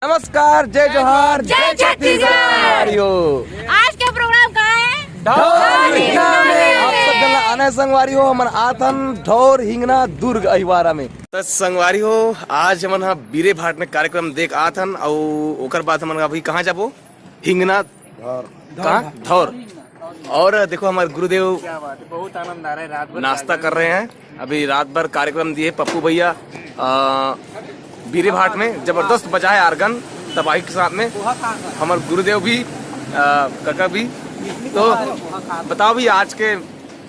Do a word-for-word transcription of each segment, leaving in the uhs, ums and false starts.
नमस्कार, जय जोहार, जय छत्तीसगढ़। संगवारी हो। आज के प्रोग्राम का है? ढौर हिंगना में। आप सब जन ला आना है संगवारी हो, हमन आथन ढौर हिंगना दुर्ग अहिवारा में। त संगवारी हो, आज हमन ह बीरे भाट में कार्यक्रम देख आथन, अउ ओकर बाद हमन अभी कहाँ जाबो? हिंगना। कहाँ? ढौर। और देखो, हमारे गुरुदेव क्या बात है, बहुत आनंद आ रहा है, रात भर नाश्ता कर रहे हैं। अभी रात भर कार्यक्रम दिए पप्पू भैया, अ, बीरे भाट में जबरदस्त बजा है organ, तबाही के साथ में। हमारे गुरुदेव भी, अ, काका भी। तो बताओ भी आज के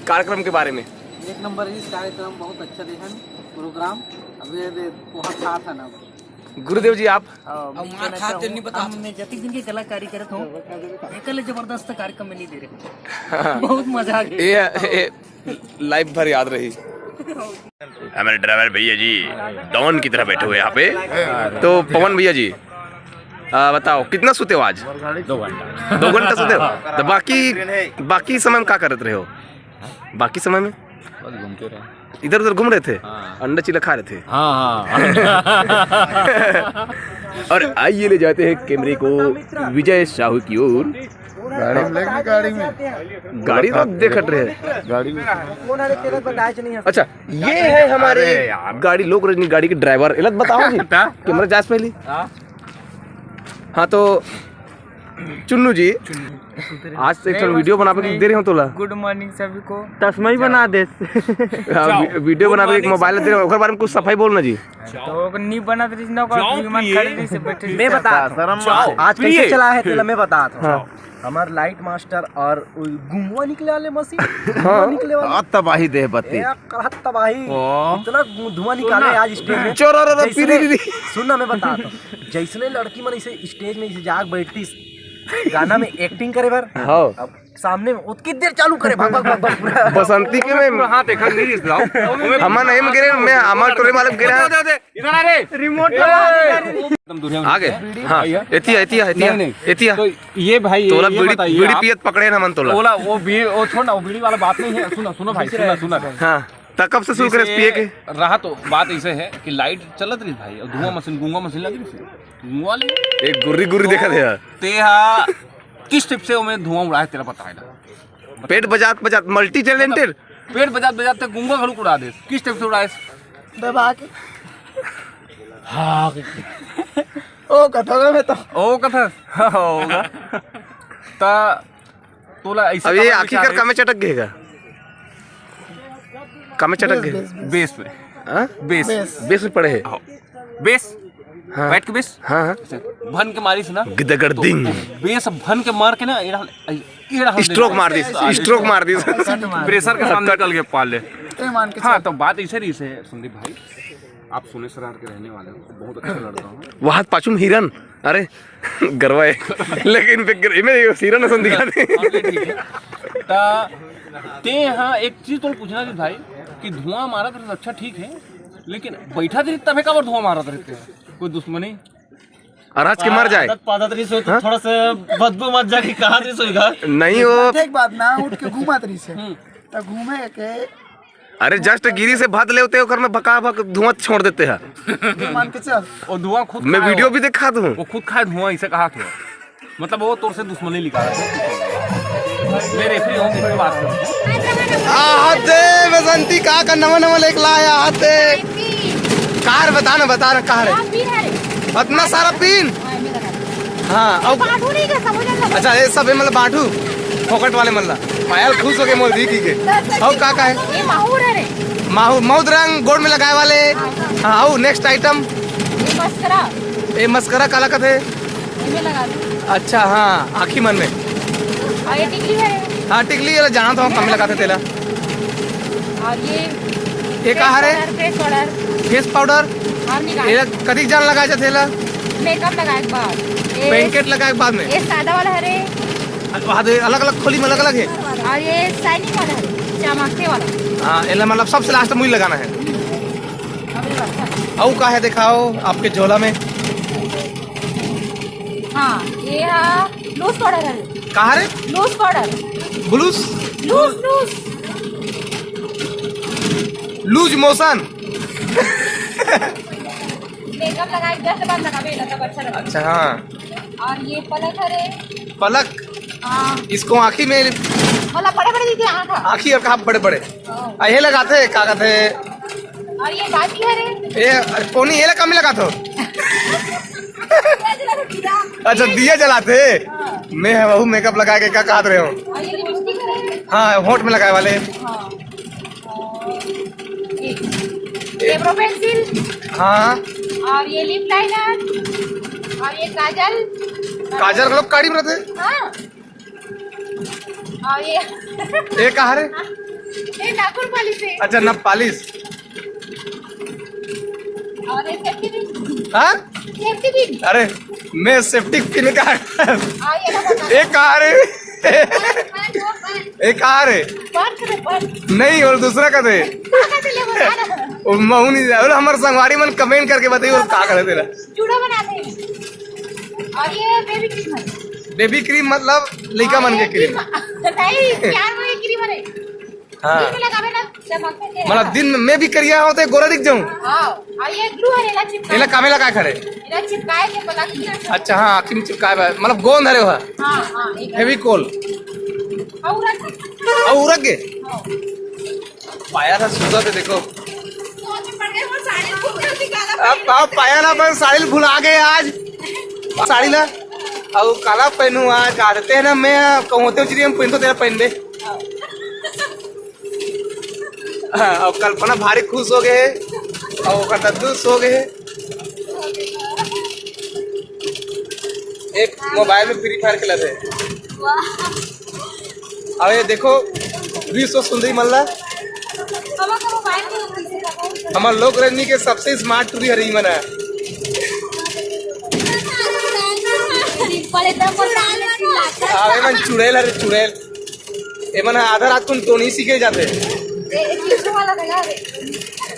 कार्यक्रम के बारे में। एक नंबर इस कार्यक्रम बहुत अच्छा देखे प्रोग्राम। अभी अभी पोहा खा था ना। गुरुदेव जी, आप? अब मार खा तेल नहीं बता। हमने जतिक दिन के कलाकारी करत हो, एकले जबरदस्त कार्यक्रम में नहीं दे रहे। बहुत मजा आ गया। ये, ये लाइफ भर याद रही। हमारे ड्राइवर भैया जी डॉन की तरह बैठे हुए यहाँ पे। तो पवन भैया जी, आ, बताओ, कितना सोते हो आज? दो घंटा। दो घंटा सोते हो? तो बाकी, बाकी समय में क्या करते रहे हो? बाकी समय में बस घूमते रहे। इधर उधर घूम रहे थे? हाँ। अंडा चिल्ला खा रहे थे? हाँ, हाँ। और आइए, ले जाते हैं कैमरे को विजय साहू की ओर। गाड़ी में लेके, गाड़ी में। गाड़ी तो देखत रहे। गाड़ी में। अच्छा, ये है हमारे अरे यार। गाड़ी, लोक रजनी गाड़ी के ड्राइवर। एला बताओ जी। हाँ। कैमरा जास पहली। हाँ। हाँ, तो चुन्नू जी, आज तो एक ठन वीडियो बनावे के दे रहे हो तोला। गुड मॉर्निंग सभी को। तस्मई बना दे। हाँ, वी-, वीडियो बनावे के एक मोबाइल दे रहे हो, ओकर बारे में कुछ सफाई बोलना जी। तो ओकर नी बनत रहिस ना, ओकर जाओ विमान प्रिय। खड़े रहिस, बैठे रहिस। मैं बता, जाओ, आज प्रिय। कैसे चला है तेला मैं बता था। हाँ। हमार लाइट मास्टर और उ गुमुआ निकले वाले मशीन, हाँ। गुमुआ निकले वाले। आ, तबाही देह बत्ती। ए, कड़ा तबाही। ओ। इतना गु-, धुआं निकाले आज स्टेज में। चोरो रो रो, जैसने, पीरी री। सुन ना, मैं बता था। जैसने लड़की मन इसे स्टेज में इसे जाग बैठतीस, गाना में एक्टिंग करे बर। हाँ। अब सामने में ओतकी देर चालू करे, भग, भग, भग, भग, पूरा। बसंती के में पूरा हाथ एखन नहीं रिस लाओ। हमन नहीं गिरे, मैं हमार टोरे मालूम गिरा। दे, दे, दे, इधर आ रे। रिमोट वाला। एकदम दूर है। आगे? हाँ। भैया। एतिया, एतिया, एतिया, नहीं, नहीं। एतिया। तो ये भाई, ये, तोला ये बीड़ी, बताइए बीड़ी आप। पियत पकड़े ना मन तोला। ओला, वो बी-, वो छोड़ ना, वो बीड़ी वाला बात नहीं है। सुनो, सुनो भाई, सुनो, सुनो। हाँ। त कब से शुरू करे जैसे पिए के? रहा तो बात ऐसे है कि लाइट चलत रही भाई, और धुआं मशीन, गुंगा मशीन लगी रही, गुंगा वाली। एक गुर्री गुर्री देखत है यार। ते हा किस टाइप से ओमे धुआं उड़ाए, तेरा पता है ना? पेट बजात बजात, मल्टी टैलेंटेड। पेट बजात बजात ते गुंगा घलुक उड़ा दे। किस टाइप से उड़ाए? दबा के। हाँ। ओ कथा में तो। ओ कथा। हाँ, होगा। ता तोला ऐसे अब ये काबर आखिर विचार कर है? कमे चटक गए का? कमे चटक गए? Base, base. बेस में। हाँ? बेस। बेस। बेस में पड़े है? हाँ। बेस। हाँ। बैठ के बेस। हाँ, हाँ। अच्छा, भन के मारिस ना। गिदगड़ तो दिंग। बेस भन के मार के ना, ये रहा, ये रहा स्ट्रोक मार दिस, हाँ, स्ट्रोक मार दिस। प्रेशर के सामने निकल के पाले। ए, मान के हाँ, चल। तो बात ऐसे रही से, संदीप भाई, आप सोनेसरार के रहने वाले हो, बहुत अच्छा लड़का हो। वहाँ पाछू में हिरन, अरे, गरवा है। लेकिन फिर इमे हीरो नसन दिखा दे। ता ते हाँ एक चीज तो पूछना थी भाई कि धुआं मारत रहे अच्छा ठीक है, लेकिन बैठा रही तबे काबर धुआं मारत रहते हैं? कोई दुश्मनी? और आज के मर जाए। आदत पादत रही सो तो हाँ? थोड़ा सा बदबू मत जाके कहा रही सोएगा। नहीं हो। एक बात ना उठ के घूमत रही से। हम्म। तो घूमे के अरे जस्ट गिरी से भात लेते ओकर में भका भक धुआं छोड़ देते हैं। मान के चल। और धुआं खुद मैं खाए वीडियो हो। भी दिखा दूं। वो खुद खाए धुआं, इसे कहा था। मतलब वो तोर से दुश्मनी निकाला। मैं रेफरी हूँ, मैं बात करूँ। आहते बसंती का का नवा नवा लेके लाया आहते। कार बता ना, बता ना कहाँ रे? अतना सारा पिन। हाँ, अब बांटू नहीं कर, समझ में अच्छा, ये सब है मतलब बांटू, फोकट वाले मतलब। पायल खुश हो गए मोर दी की के। और का का है? ये माहूर है रे। माहूर, मौद रंग गोड़ में लगाए वाले। हाँ, और नेक्स्ट आइटम? ये मस्करा। ये मस्करा काला कथे? इमे लगा दो। अच्छा, हाँ, आँखी मन में। और ये टिकली है रे। हाँ, टिकली वाला जाना था, कम लगाते तेला। और ये ये का हरे? Face powder, face powder. और निकाल। ये कतिक जान लगा जाथे ला? मेकअप लगाए के बाद। ये पैकेट लगाए के बाद में? ये सादा वाला हरे। वहाँ दे अलग-अलग खोली में अलग-अलग है। और ये शाइनिंग वाला हरे, चमकते वाला। हाँ, एला मतलब सबसे लास्ट में ही लगाना है। अभी बस। अउ का है दिखाओ आपके झोला में? हाँ, ये हा लूज पाउडर हरे। का हरे? Loose powder. ब्लूज? Loose, loose. Loose motion. Makeup लगाए just बाद लगाबे, एला तब अच्छा लगथे। अच्छा, हाँ। और ये पलक हरे। पलक? हाँ। इसको आँखी में मतलब बड़े बड़े दिखथे आँख। आँखी और कहाँ बड़े बड़े? हाँ। आ, ये लगाथे, का कहथे? और ये बाती हरे। ए, अरे, कोनी, ये ला कम लगाथो। अच्छा, दिया जलाथे। हाँ। मैं वहू मेकअप लगा के का कहत रहे हो? और ये लिपस्टिक हरे। हाँ, होंठ में लगाए वाले। हाँ। और ये, ये ब्रो पेंसिल। हाँ। और ये लिप लाइनर। और ये काजल। काजल के लोग काड़ी में रहते। हाँ। और ये ये कहाँ रे? ये नाखून पालिश है। अच्छा, नख पालिश। और ये सेफ्टी पिन। हाँ? Safety pin. अरे, मैं सेफ्टी पिन का। हाँ, ये ना बता। ये कहाँ रे? बंद, बंद, बंद। ये कहाँ रे? बंद करो, बंद। नहीं, और दूसरा का दे। कहाँ का ले बता ना? वो महू नहीं जाए। हमारे संगवारी मन कमेंट करके बताइए, और का करे तेरा? जूड़ा बना दे। और ये बेबी क्रीम है। बेबी क्रीम मतलब लइका मन के क्रीम। नहीं, प्यार में क्रीम है। हाँ। दिन में लगावे ना, चमकते हैं। मतलब दिन में मैं भी करिया होते, गोरा दिख जाऊं। हाँ, और ये ग्लू है, एला चिपकाए। एला कामे लगा खड़े। एला चिपकाए के पलक में। अच्छा, हाँ, आँखी में चिपकाए बा, मतलब गोंद हरे हुआ। हाँ, हाँ, एक फेविकोल। और रख। और रख के? हाँ। पाया था सूजा पे, देखो। अब आप पाया ना, अपन साड़ी भुला गए आज। साड़ी ला, अब काला पहनू आज, आदते है ना, मैं कहूँ होते उचरी हम पहनतो, तेरा पहन दे। हाँ, और कल्पना भारी खुश हो गए है, और ओकर दद्दू सो गए है। एक मोबाइल में फ्री फायर खेलत है। अब ये देखो, विश्व सुंदरी मल्ला। हमार लोक रंजनी के सबसे स्मार्ट टूरी हरी मन है। अब एमन चुड़ैल हरे, चुड़ैल। एमन ह आधा रात कुन टोनी सीखे जाते।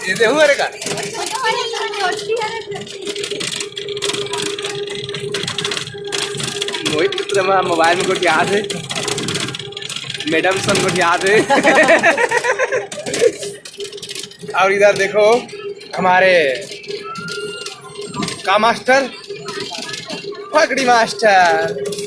ये देहू हरे का? मोहित मित्र में मोबाइल में गोठियात हे, मैडम सन गोठियात हे। और इधर देखो हमारे का मास्टर, पगड़ी मास्टर।